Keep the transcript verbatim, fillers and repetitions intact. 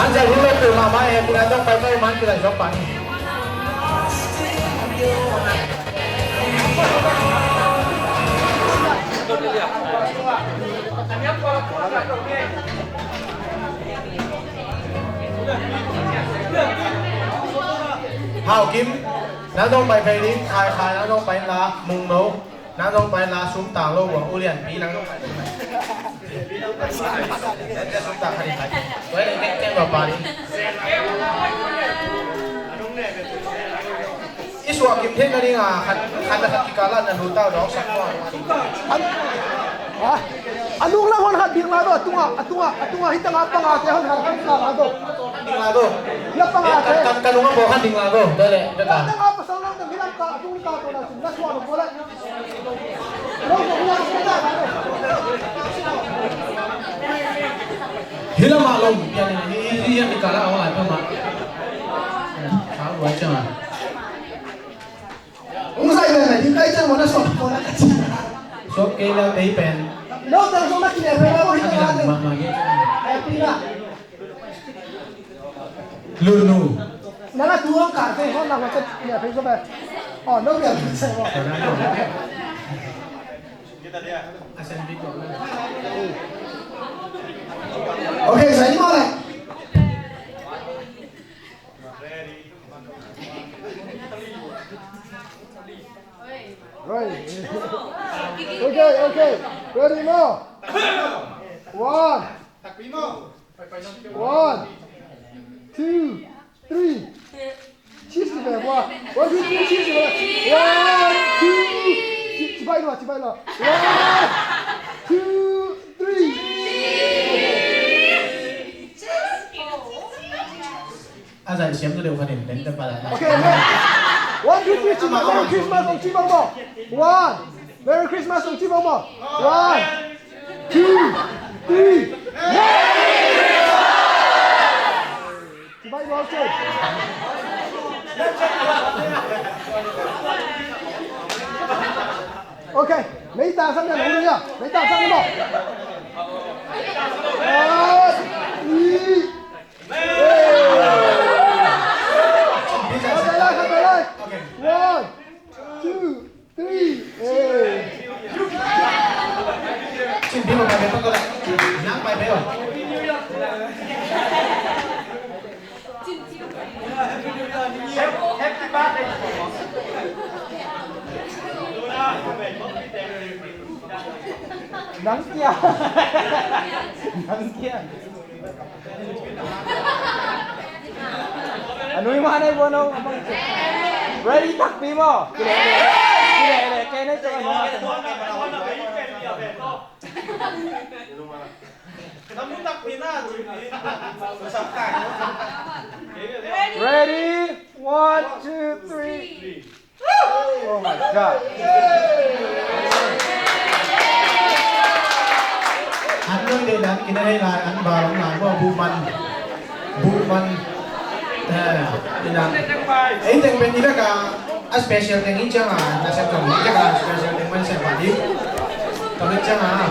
Zai hin lo tu mama e, pina dong pai pai man kilai zong pan. Hau Kim, nang dong pai pai ding, khai khai nang dong pai la, Mung No, nang dong pai la, sum tang lo, buang ulian pi nang dong pai. Sum tang khai khai. Tua ni keng keng lo pa ding. I suah kim theih nading a, khat, khat le khat kikal ah na lut ta uh dawk sak maw? An, ha? A nung lam hon khat ding la do, a tunga, a tunga, a tunga, hi tanga panga te hon khat ding la do. Ding la do. Hi a panga te. Kan, kan, kan nung a bawl khat ding la do. Dale, dale. Hi tanga pasal lam ding hi lam ka, a tung ka to na sin, na suah lo ko le. Hi lamah lom pian in, hi, hi, hi, hi kala aw ai pama. Kha ua chang a. Ung sai pen na, hi kai chang wana sop ko na ka chi. Sop kei leu tei pen. No tang sop na ki leu pen aw hi ka la. Ma, ma, ye. Ai pi na. Lunu. Nang a tuang ka te hon na wa chat ya pe so pe. Oh, no ya pe so. Okay, sa imo le. Right. Okay, okay. Ready, mo? One. One, two, three. Cheers to them. One, one, two, three, cheers to them. One, two. Ci-, cibai lo, cibai lo. One, two, three. A zai siam tu deuh khatin den te pala. Okay, one, two, three, cibai lo. Merry Christmas, ong cibai lo. One. Merry Christmas, ong cibai lo. One. Two, three. Goodbye, Walter. Okay, mei ta sang na, hallelujah. Mei ta sang na mo. Ah, i. Hey. One, two, three, eh. Cin pi ma pai pai ko la. Nang pai pai o. Nang kia. Nang kia. A nui ma nei buan o, a bang ci. Ready takpi maw? Kile, kile, kile, kei nei cawk a nui ma. Ready? One, two, three. Oh my God. An noi deuh dan kina hei lai, an ba lam lai, buh man, buh man. Eh, ina. Ei teng pen i bek a, a special teng i ciang a, na sep tong i bek a special teng man sep a di. Tong i ciang a.